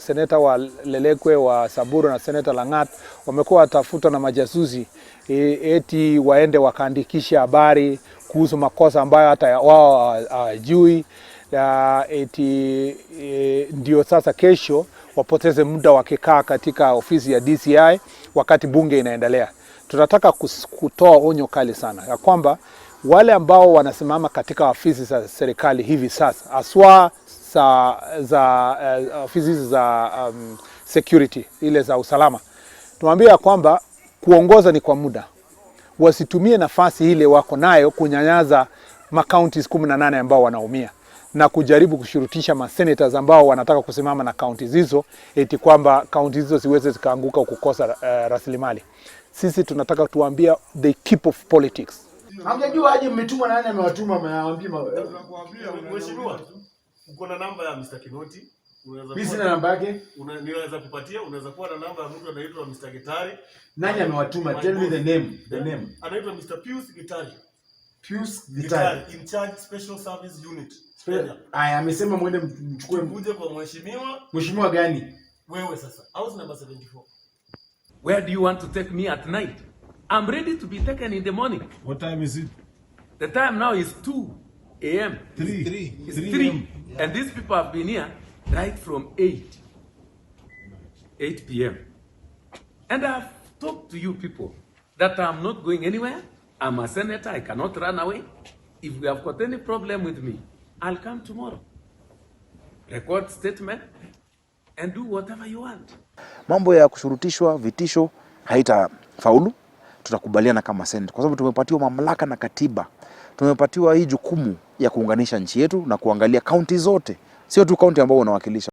Seneta wa Lelegwe wa Samburu na Seneta Langat wamekuwa watafutwa na majasusi eti waende wakaandikisha habari kuhusu makosa ambayo hata wao hawajui, eti ndio sasa kesho wapoteze muda wakikaa katika ofisi ya DCI wakati bunge inaendelea. Tunataka kutoa onyo kali sana ya kwamba wale ambao wanasimama katika ofisi za serikali hivi sasa, haswa za ofisi hizi za security, ile za usalama, tunawaambia kwamba kuongoza ni kwa muda, wasitumie nafasi ile wako nayo kunyanyaza macounties 18 ambao wanaumia na kujaribu kushurutisha masenators ambao wanataka kusimama na kaunti hizo eti kwamba kaunti hizo ziweze zikaanguka kukosa rasilimali. Sisi tunataka tuambia they keep off politics. Hamjajua aje mmetumwa na nani amewatuma, amewaambia. Mheshimiwa, uko na namba ya Mr. Kinoti? Unaweza Mimi kuwa sina namba yake. Ninaweza kupatia, unaweza kuwa na namba ya mtu anaitwa Mr. Gitari. Nani amewatuma? Tell me the name. The name. Anaitwa Mr. Pius Gitari. Pius Gitari. Gitari, in charge Special Service Unit. Kenya. Aya, amesema mwende mchukue. Uje kwa mheshimiwa. Mheshimiwa gani? Wewe sasa. House number 74. Where do you want to take me at night? I'm ready to be taken in the morning. What time is it? The time now is 2 a.m. 3. It's 3. And these people have been here right from 8. 8 p.m. And I've talked to you people that I'm not going anywhere. I'm a senator. I cannot run away. If we have got any problem with me, I'll come tomorrow. Record statement and do whatever you want. Mambo ya kushurutishwa, vitisho haitafaulu. Tutakubaliana kama Senate kwa sababu tumepatiwa mamlaka na katiba, tumepatiwa hii jukumu ya kuunganisha nchi yetu na kuangalia kaunti zote, sio tu kaunti ambao unawakilisha.